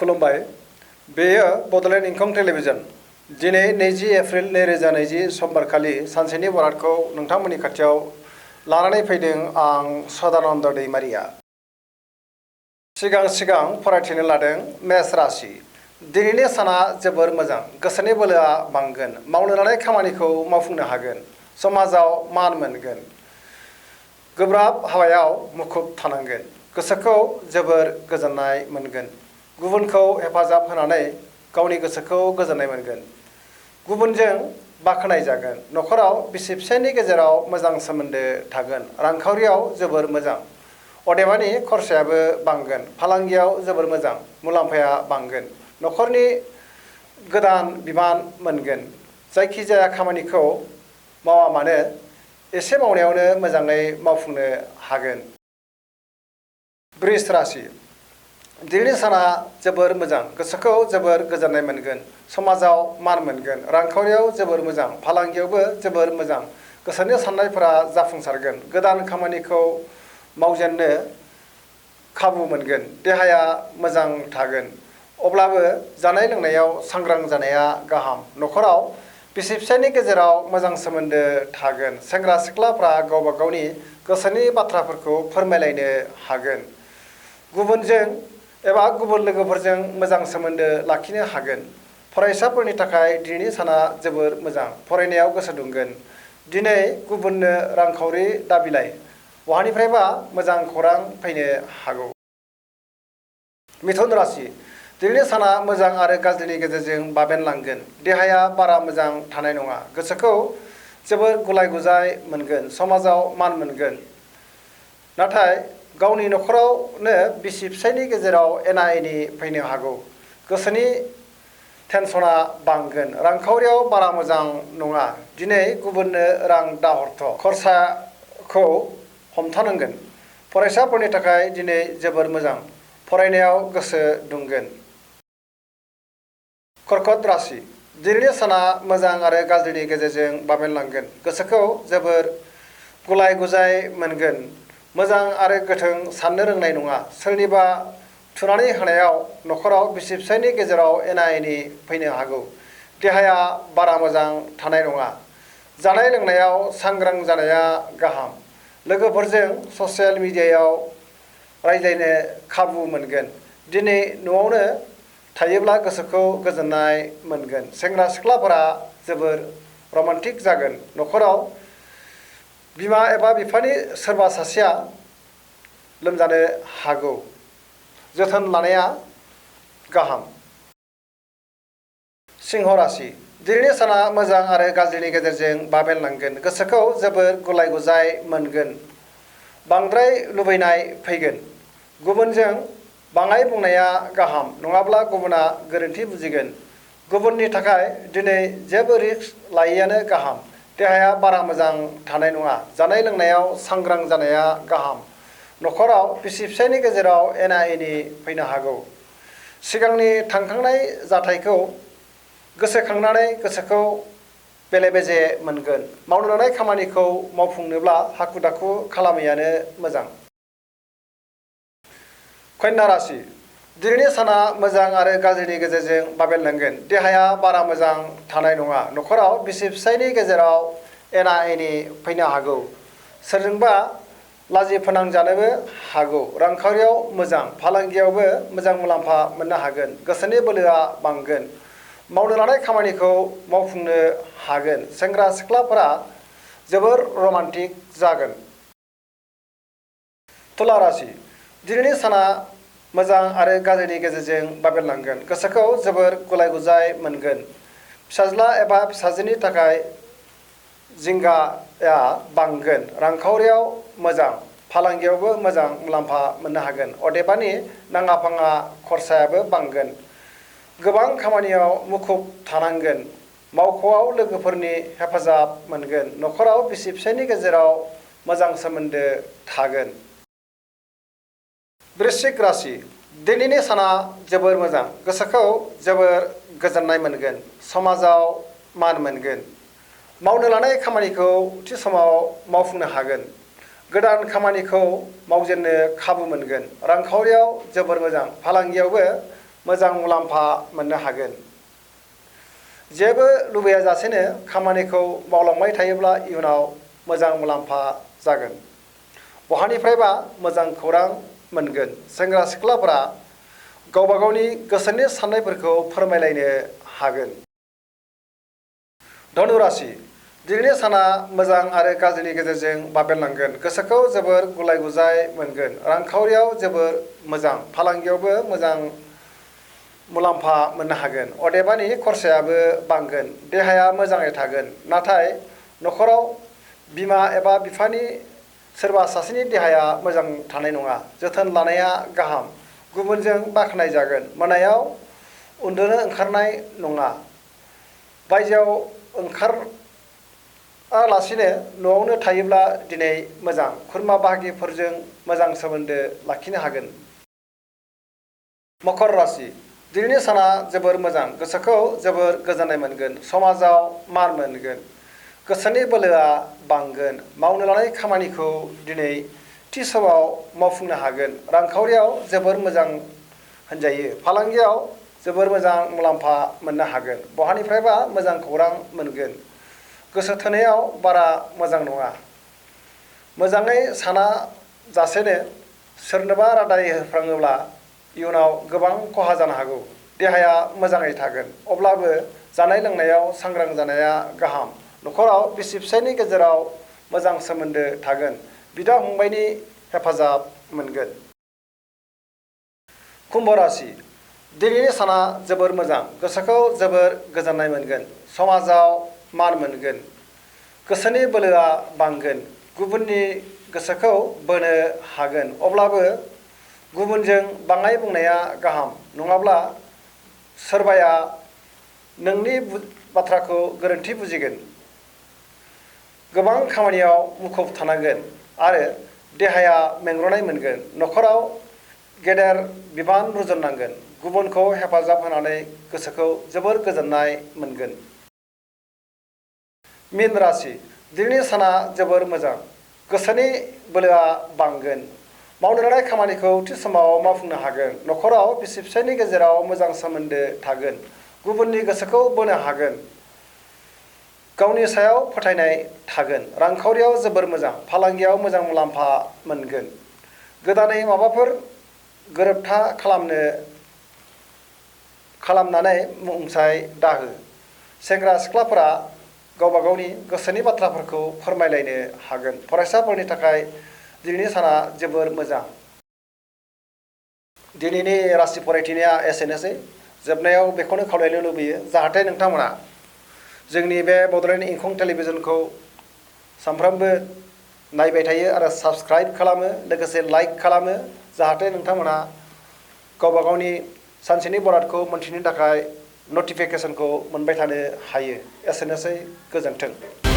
खुलुमबाय बेयो बड'लेण्ड इंखं टेलिभिजन दिनै 20 एप्रिल 2020 समबारखालि सानसेनि बरादखौ नोंथांमोननि खाथियाव लानानै फैदों आं सदानन्द दैमारिया। सिगां फरायथिनो लादों मेष राशि। दिनैनि साना जोबोर मोजां, गोसोनि बोलोआ बांगोन, मावनो लानाय खामानिखौ मावफुंनो हागोन, समाजाव मान मोनगोन, गोब्राब हाबायाव मुखुब थानांगोन, गोसोखौ जोबोर गोजोननाय मोनगोन, गुबुनखौ हेफाजाब होनानै गावनि गोसोखौ गोजोननाय मोनगोन, गुबुनजों बाख्नाय जागोन, न'खराव बिसि फिसायनि गेजेराव मोजां सोमोन्दो थागोन, रांखावरियाव जोबोर मोजां, अदेबानि खरसायाबो बांगोन, फालांगियाव जोबोर मोजां, मुलाम्फाया बांगोन, न'खरनि गोदान बिबान मोनगोन, जायखिजाया खामानिखौ मावा मानो एसे मावनायावनो मोजाङै मावफुंनो हागोन। वृष राशि। दिनैनि साना जोबोर मोजां, गोसोखौ जोबोर गोजोननाय मोनगोन, समाजाव मान मोनगोन, रांखावरियाव जोबोर मोजां, फालांगियावबो जोबोर मोजां, गोसोनि साननायफोरा जाफुंसारगोन, गोदान खामानिखौ मावजेननो खाबु मोनगोन, देहाया मोजां थागोन, अब्लाबो जानाय लोंनायाव सांग्रां जानाया गाहाम, न'खराव बिसि फिसायनि गेजेराव मोजां सोमोन्दो थागोन, सेंग्रा सिख्लाफ्रा गावबा गावनि गोसोनि बाथ्राफोरखौ फोरमायलायनो हागोन, गुबुनजों एबा गुबुन लोगोफोरजों मोजां सोमोन्दो लाखिनो हागोन। फरायसाफोरनि थाखाय दिनैनि साना जोबोर मोजां, फरायनायाव गोसो दुंगोन, दिनै गुबुननो रांखावरि दाबिलाय, बहानिफ्रायबा मोजां खौरां फैनो हागौ। मिथुन राशि। दिनैनि साना मोजां आरो गाज्रिनि गेजेरजों बाबेनलांगोन, देहाया बारा मोजां थानाय नङा, गोसोखौ जोबोर गुलाय गुजाय मोनगोन, समाजाव मान मोनगोन, नाथाय गावनि न'खरावनो बिसि फिसायनि गेजेराव एना एनि फैनो हागौ, गोसोनि टेनसना बांगोन, रांखावरियाव बारा मोजां नङा, दिनै गुबुननो रां दाहरथ', खरसाखौ हमथानांगोन, फरायसाफोरनि थाखाय दिनै जोबोर मोजां, फरायनायाव गोसो दुंगोन। कर्कट राशि। दिनैनि साना मोजां आरो गाज्रिनि गेजेरजों बाबेनलांगोन, गोसोखौ जोबोर गुलाय गुजाय मोनगोन, मोजां आरो गोथों साननो रोंनाय नङा, सोरनिबा थुनानै होनायाव न'खराव बिसि फिसायनि गेजेराव एना एनि फैनो हागौ, देहाया बारा मोजां थानाय नङा, जानाय लोंनायाव सांग्रां जानाया गाहाम, लोगोफोरजों ससियेल मिडियायाव रायज्लायनो खाबु मोनगोन, दिनै न'आवनो थायोब्ला गोसोखौ गोजोननाय मोनगोन, सेंग्रा सिख्लाफोरा जोबोर रमान्टिक जागोन, न'खराव बिमा एबा बिफानि सोरबा सासेया लोमजानो हागौ, जोथोन लानाया गाहाम। सिंह राशि। दिनैनि साना मोजां आरो गाज्रिनि गेजेरजों बाबेनलांगोन, गोसोखौ जोबोर गुलाय गुजाय मोनगोन, बांद्राय लुबैनाय फैगोन, गुबुनजों बाङाय बुंनाया गाहाम, नङाब्ला गुबुना गोरोन्थि बुजिगोन, गुबुननि थाखाय दिनै जेबो रिस्क लायैआनो गाहाम, देहाया बारा मोजां थानाय नङा, जानाय लोंनायाव सांग्रां जानाया गाहाम, न'खराव बिसि फिसायनि गेजेराव एना एनि फैनो हागौ, सिगांनि थांखांनाय जाथायखौ गोसोखांनानै गोसोखौ बेले बेजे मोनगोन, मावनो लानाय खामानिखौ मावफुंनोब्ला हाखु दाखु खालामैयानो मोजां। कन्या राशि। दिनैनि साना मोजां आरो गाज्रिनि गेजेरजों बाबेनलांगोन, देहाया बारा मोजां थानाय नङा, न'खराव बिसि फिसायनि गेजेराव एना एनि फैनो हागौ, सोरजोंबा लाजि फोनांजानोबो हागौ, रांखावरियाव मोजां, फालांगियावबो मोजां मुलाम्फा मोननो हागोन, गोसोनि बोलोआ बांगोन, मावनो लानाय खामानिखौ मावफुंनो हागोन, सेंग्रा सिख्लाफोरा जोबोर रमान्टिक जागोन। तुला राशि। दिनैनि साना मोजां आरो गाज्रिनि गेजेरजों बाबेनलांगोन, गोसोखौ जोबोर गुलाय गुजाय मोनगोन, फिसाज्ला एबा फिसाजोनि थाखाय जिंगाया बांगोन, रांखावरियाव मोजां, फालांगियावबो मोजां मुलाम्फा मोननो हागोन, अदेबानि नाङा फाङा खरसायाबो बांगोन, गोबां खामानियाव मुखुब थानांगोन, मावख'आव लोगोफोरनि हेफाजाब मोनगोन, न'खराव बिसि फिसायनि गेजेराव मोजां सोमोन्दो थागोन। वृश्चिक राशि। दिनैनि साना जोबोर मोजां, गोसोखौ जोबोर गोजोननाय मोनगोन, समाजाव मान मोनगोन, मावनो लानाय खामानिखौ थि समाव मावफुंनो हागोन, गोदान खामानिखौ मावजेननो खाबु मोनगोन, रांखावरियाव जोबोर मोजां, फालांगियावबो मोजां मुलाम्फा मोननो हागोन। जेबो लुबैयाजासेनो खामानिखौ मावलांबाय थायोब्ला इयुनाव मोजां मुलाम्फा जागोन। बहानिफ्रायबा मोजां खौरां मोनगोन। सेंग्रा सिख्लाफोरा गावबा गावनि गोसोनि साननायफोरखौ फोरमायलायनो हागोन। धनु राशि दिनैनि साना मोजां आरो गाज्रिनि गेजेरजों बाबेनलांगोन। गोसोखौ जोबोर गुलाय गुजाय मोनगोन। रांखावरियाव जोबोर मोजां, फालांगियावबो मोजां मुलाम्फा मोननो हागोन। अदेबानि खरसायाबो बांगोन। देहाया मोजाङै थागोन। नाथाय न'खराव बिमा एबा बिफानि सोरबा सासेनि देहाया मोजां थानाय नङा। जोथोन लानाया गाहाम। गुबुनजों बाख्नायजागोन। मोनायाव उन्दुनो ओंखारनाय नङा। बायजोआव ओंखारालासिनो न'आवनो थायोब्ला दिनै मोजां। खुरमा बाहागिफोरजों मोजां सोमोन्दो लाखिनो हागोन। मकर राशि दिनैनि साना जोबोर मोजां। गोसोखौ जोबोर गोजोननाय मोनगोन। समाजाव मान मोनगोन। गोसोनि बोलोआ बांगोन। मावनो लानाय खामानिखौ दिनै थि समाव मावफुंनो हागोन। रांखावरियाव जोबोर मोजां होनजायो। फालांगियाव जोबोर मोजां मुलाम्फा मोननो हागोन। बहानिफ्रायबा मोजां खौरां मोनगोन। गोसो थोनायाव बारा मोजां नङा। मोजाङै साना जासेनो सोरनोबा रादाय होफ्लाङोब्ला इयुनाव गोबां खहा जानो हागौ। देहाया मोजाङै थागोन। अब्लाबो जानाय लोंनायाव सांग्रां जानाया गाहाम। न'खराव बिसि फिसायनि गेजेराव मोजां सोमोन्दो थागोन। बिदा फंबायनि हेफाजाब मोनगोन। कुम्भ राशि दिनैनि साना जोबोर मोजां। गोसोखौ जोबोर गोजोननाय मोनगोन। समाजाव मान मोनगोन। गोसोनि बोलोआ बांगोन। गुबुननि गोसोखौ बोनो हागोन। अब्लाबो गुबुनजों बाङाय बुंनाया गाहाम। नङाब्ला सोरबाया नोंनि बाथ्राखौ गोरोन्थि बुजिगोन। गोबां खामानियाव मुखुब थानांगोन आरो देहाया मेंग्रुनाय मोनगोन। न'खराव गेदेर बिबान रुजुननांगोन। गुबुनखौ हेफाजाब होनानै गोसोखौ जोबोर गोजोननाय मोनगोन। मीन राशि दिनैनि साना जोबोर मोजां। गोसोनि बोलोआ बांगोन। मावनो लानाय खामानिखौ थि समाव मावफुंनो हागोन। न'खराव बिसि फिसायनि गेजेराव मोजां सोमोन्दो थागोन। गुबुननि गोसोखौ बोनो हागोन। गावनि सायाव फोथायनाय थागोन। रांखावरियाव जोबोर मोजां। फालांगियाव मोजां मुलाम्फा मोनगोन। गोदानै माबाफोर गोरोबथा खालामनानै मुंसाय दाहो। सेंग्रा सिख्लाफोरा गावबा गावनि गोसोनि बाथ्राफोरखौ फोरमायलायनो हागोन। फरायसाफोरनि थाखाय दिनैनि साना जोबोर मोजां। दिनैनि राशि फरायथिनाया एसेनोसै। जोबनायाव बेखौनो खावलायनो लुबैयो जाहाथे नोंथांमोना जोंनि बे बड'लेण्ड इंखं टेलिभिजनखौ सानफ्रामबो नायबाय थायो आरो साबस्क्राइब खालामो, लोगोसे लाइक खालामो, जाहाथे नोंथांमोना गावबा गावनि सानसेनि बरादखौ मोनथिनो थाखाय नटिफिकेसनखौ मोनबाय थानो हायो। एसेनोसै, गोजोन्थों।